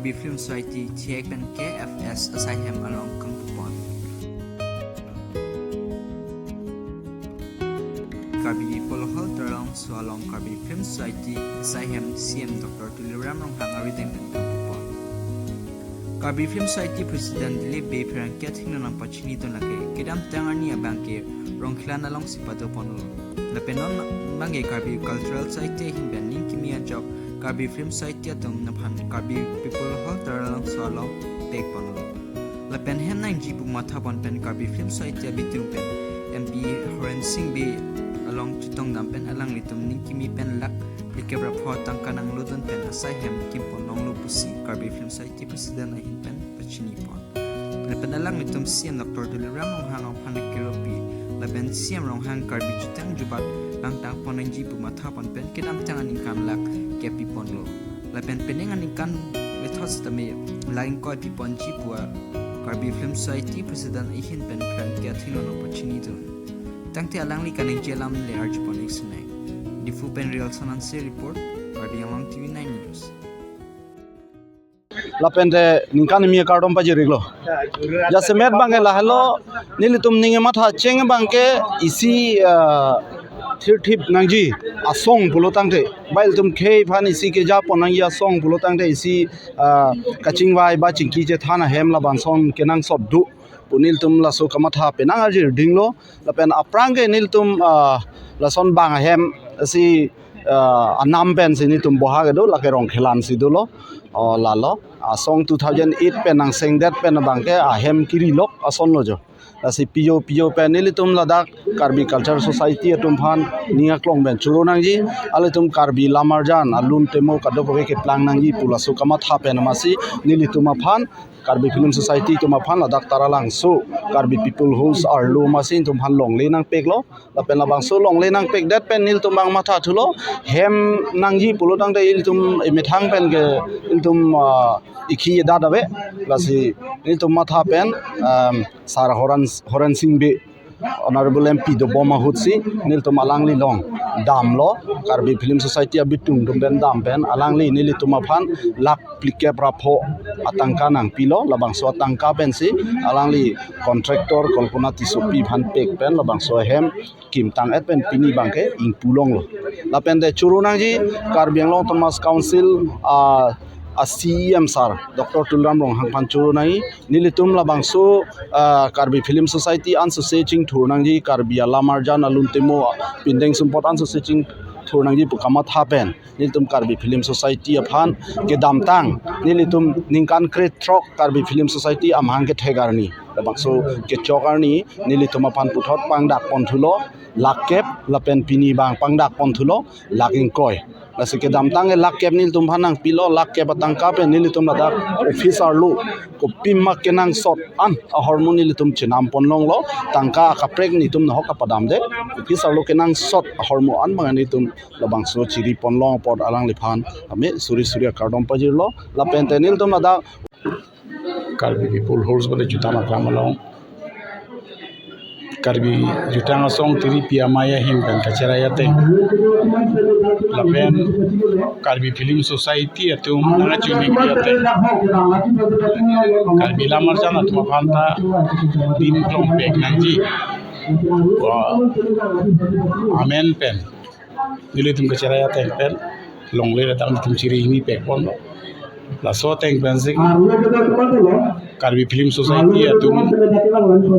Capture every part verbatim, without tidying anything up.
Karbi Film Society, T X pen K F S asai hem along kangpupon. Karbi People Health Taralangso along Karbi Film Society asai hem C M Doctor Tuliram Ronghang arideng pen kangpupon. Karbi Film Society President Dilip Bey pherangke athengno nangpachinidun lake kedamtang arni abangke Rongkhelan alongsi padoponlo. Lapen non abangke Karbi Cultural Society ahin pen ning kimi ajok Karbi Film Society atum aphan Karbi People Health Taralangso along pekponlo. Lapen hem nangji pu mathapon pen Karbi Film Society abitung pen M P Horen Sing Bey along chetongdam pen alanglitum ning kimi pen lakh phlikep ra pho atangka nanglodun pen asai hem kimpon longlo pusi Karbi Film Society President ahin pen pachinipon. Lapen alanglitum C M Doctor Tuliram Ronghang aphan keropi lapen C M Ronghang Karbi jutang jubat langtangpon nangji pu mathapon pen kedamtang aningkan lakh kepiponlo. Lapen penang aningkan methot sitame lakh ingkoi piponji pu Karbi Film Society President ahin pen pherangke athengno nangpachinidun. Tangte alangli kaningje alam le arjupon ik sunai. Diphu pen Real Sananse report, Karbi Anglong T V nine News. Lapen te ningkan kimi akardom pajir-iklo. Jasemet abangke lahelo, nelitum ning kematha cheng abangke isi, ah, thirthip nangji asong pulo tangte, ba ilitum khei aphan isi kejapon nangji asong pulo tangte isi, ah, kachingvai ba chingki chethan ahem labangson kenangsot do pu nelitum laso kamatha penang arjir dinglo. Lapen aphrang ke nelitum, ah, lason bang ahem si, ah, anam pensi nelitum boha kedo, lake Rongkhelan si dolo. O, lalo asong two thousand eight pen nangsengdet pen abangke ahem kirilok asonlo jo. Lasi pijo pijo pen nelitum ladak Karbi Culture Society atum aphan ning aklong pen choro nangji, alitum Karbi Lamarjan alun temo kadokave keplang nangji pu laso kamatha pen amatsi nelitum aphan Karbi Film Society atum aphan ladak Taralangso Karbi People House arlo amatsi itum aphan longle nangpeklo. Lapen labangso longle nangpekdet pen nelitum abang mathathulo, hem nangji pulo tangte ilitum emethang pen ke ilitum, ah, ikhi edat ave. Lasi nelitum matha pen, um, Sir Horen, Horen Sing Bey, Honorable M P dobom ahutsi nelitum alangli along damlo, Karbi Film Society abitung atum pen dam pen alangli nelitum aphan lakh phlikep ra pho atangka nangpilo, labangso atangka pensi alangli contractor Kalpana Tissopi aphan pek pen labangso ahem kimtang-et pen pini abangke ingpu longlo. Lapen te choro nangji Karbi Anglong Autonomous Council, ah, a C E M sir Doctor Tuliram Ronghang aphan choro nangji, nelitum labangso, ah, Karbi Film Society ansose chingthur nangji, Karbi Lamarjan alun temo pindeng sumpot ansose chingthur nangji pu kamatha pen nelitum Karbi Film Society aphan kedamtang nelitum ningkan krethrok Karbi Film Society amahang kethek arni, labangso kechok arni nelitum aphan puthot pangdakponthulo lakh kep, lapen pini abang pangdakponthulo lakh ingkoi. Lasi kedamtang ke lakh kep nelitum aphan nangpilo, lakh kep atangka pen nelitum ladak office arlo kopima kenangsot an ahormu nelitum chenampon longlo, tangka akaprek nelitum nahok kapadamde, office arlo kenangsot ahormu an abang nelitum labangso chiripon long apot alangliphan ami suri suri akardom pajirlo. Lapen te nelitum ladak Karbi People House pada jutang aklam along Karbi jutang asong tiripi amei ahin pen kacherai ateng, lapen Karbi Film Society atum nangkachining ateng, Karbi Lamarjan atum aphan ta dim klongpek nangji. Wah, amen pen nelitum kacherai ateng pen longle datang nelitum chiri hini pekponlo. Laso ateng pensi Karbi Film Society atum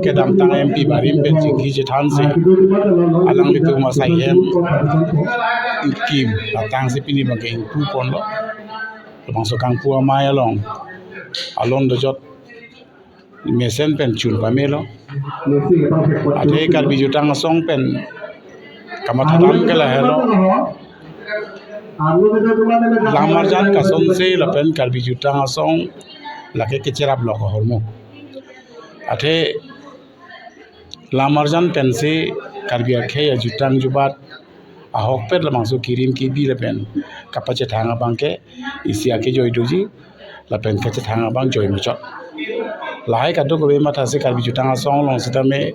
kedamtang M P barim pen chingki chethansi alanglitum asai hem kim datangsi pini abangke ingpuponlo. Labangso kangpu amei along alon dojot mesen pen chun pamelo. Athe Karbi jutang asong pen kamatha dam ke lahelo. Lamarjan kasonse lapen Karbi jutang asong lake kecherap lok ahormu. Athe Lamarjan pensi Karbi akhei ajutang jubat ahokpet labangso kirim kibi lapen kapachethang abangke isi akejoi doji, lapen kachethang abang joi muchot. Lahai kadokave mathasi Karbi jutang asong along sitame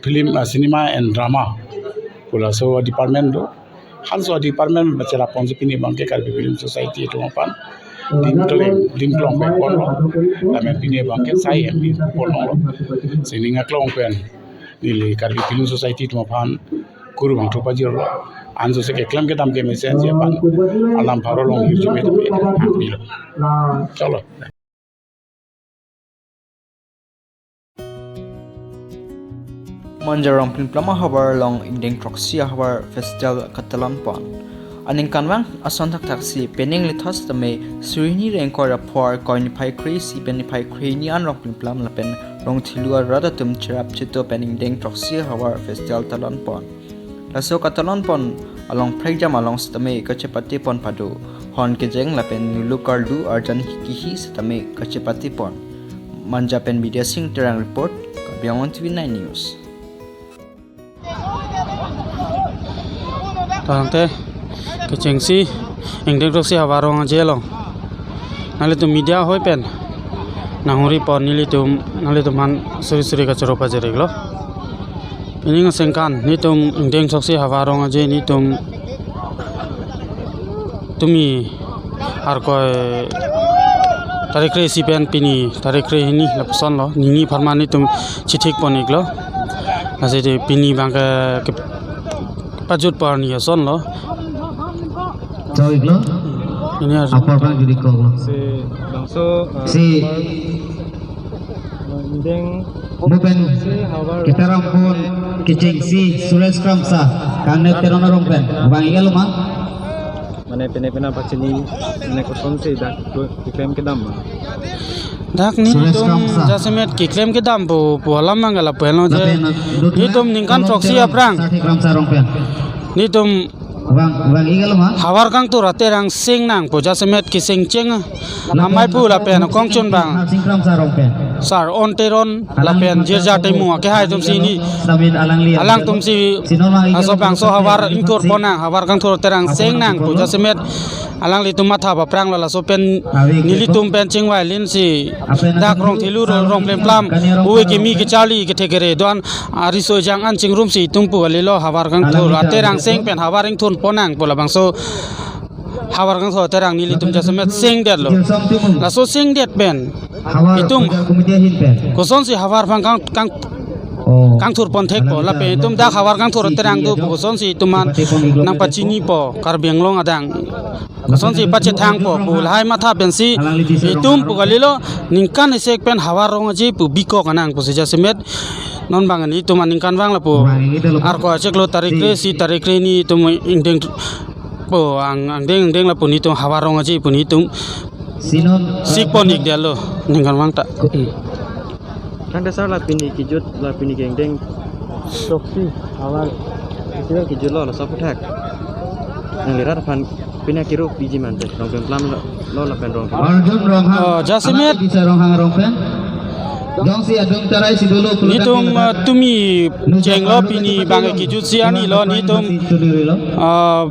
film, ah, cinema and drama pu laso department do. Hanso department pacheraponsi pini abangke Karbi Film Society atum aphan dim klem, dim klong pen ponlo. Lapen pini abang ke sai hem dim ponlo. Si ning aklong pen neli Karbi Film Society atum aphan kurvangthu thupajirlo. Anso si keklem kedam kemesen si aphan alam pharo long hirjume tame hangpilo. Chalo. Manja Rongplimplam ahavar along ingdeng throksi ahavar festival katalon pon. Aningkanvang ason thakthaksi pening lithos tame suri hini ra ingkoi ra pho, ingkoi niphai kre-isi pen niphai kre-hini an Rongplimplam lapen Rongthelu arat atum cherap cheto pen ingdeng throksi ahavar festival talon pon. Laso katalon pon along prekjam along setame kachepate pon pado. Hon kejeng lapen nulu karlu arjan kehi setame kachepate pon. Manja pen Bidya Sing Terang report, Karbi Anglong T V nine News. Tangte kechengsi ingdeng throksi havar rong aje along nanglitum media ahoi pen nanghuri pon nelitum, nanglitum aphan suri suri kachoro pajir-iklo. Pini asengkan netum ingdeng throksi havar rong aje netum tumi arkoi tarik kre-isi pen pini tarik kre-hini lapusonlo, nini apharman netum chithik pon-iklo. Lasi di pini abang ke, ke pajut parni asonlo. Choi-iklo. Ini harus apor abang juri koklo. Si bangso, eh, si deng mo pen si havar ketaram pon kechengsi Suresh Kramsa, Kangnek Teron arong pen. Bang-iklo ma? Mane pine pine pachini, mane kosonsi dak keklem kedam ma? Dak netum jasemet keklem kedam pu, pu alam abang ke lapu henlo je. Netum ningkan throksi aphrang netum havar kangthur aterang seng nangpo, jasemet keseng cheng amei pu lapen kongchun abang Sar On Teron lapen Jirja Timung akehai atumsi ni alangtumsi asor bangso havar ingthur pon nang, havar kangthur aterang seng nangpo, jasemet alanglitum matha paphranglo. Laso pen nelitum pen chingvai linsi dak Rongthelu Rongplimplam ove kimi kecharli kethe kere do-an ariso ejang an chingrumsi itum pu kalilo, havar kangthur aterang seng pen havar ingthur pon nangpo, labangso havar kangthur aterang nelitum jasemet sengdetlo. Laso sengdet pen itum kosonsi havar aphan kang, kang, kangthur pon thekpo, lapen itum dak havar kangthur aterang do pu kosonsi itum aphan nangpachinipo, Karbi Anglong adang kosonsi pachethangpo pu lahai matha pensi itum pu kalilo, ningkan isi pen havar rong aje pu bikok nangpo si jasemet. Non abang netum aningkanvang lapu arkoi achiklo tarik kre-isi tarik kre-hini itum ingdeng po, ang, angdeng angdeng lapu netum havar rong aje pu netum sik pon-ikdetlo ningkanvang ta. Tangte sar, la pini kejut, la pini ke ingdeng throksi havar festival kejutlo, laso aphuthak nangli rat aphan pine kiru piji mante, Rongplimplam lo, lo lapen Rong. Arjun Ronghang. Oh, jasemet. Anak bisa Ronghang arong pen. Jongsi adung tarai si dolo netum, uh, tumi chenglo pini abang kejutsi arnilo netum, uh,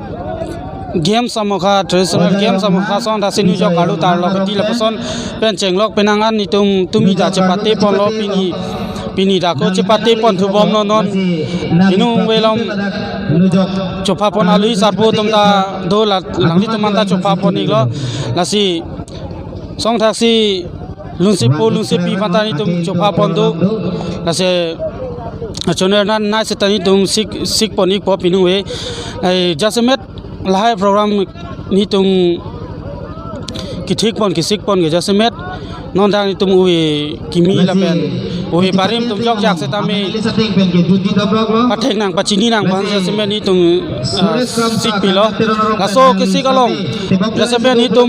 games amokha, traditional games amokha asong thaksi nujok karlu tarlo keti lapuson pen chenglok penang an netum tumi ta chepate ponlo pini, pini ta ko chepate pon thubomlo non. Inut ave along chopha pon alohi sarpo atum ta do, la alanglitum aphan ta chopha pon-iklo. Lasi asong thaksi lunsepo lunsepi aphan ta netum chopha pon do. Lasi achoner nan nai seta netum sik, sik pon-ikpo pini ave. Ai jasemet lahai program netum kethik pon kesik pon ke jasemet non dak netum ove kimi lapen ove barim atum jokjak setame pathek nang pachini nang aphan jasemet netum, ah, sikpilo. Laso kesik along jasemet netum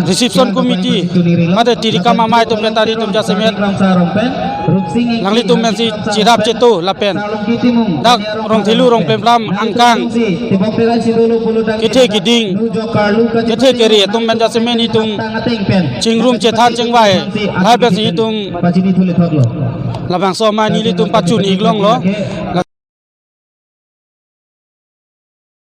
reception committee mate tirikam amei atum pen ta netum jasemet alanglitum pensi cherap cheto lapen dak Rongthelu Rongplimplam angkang kethe keding, kethe kere atum pen jasemet netum chingrum chethan chingvai, lahai pensi netum labangso amei nelitum pachun-ik longlo.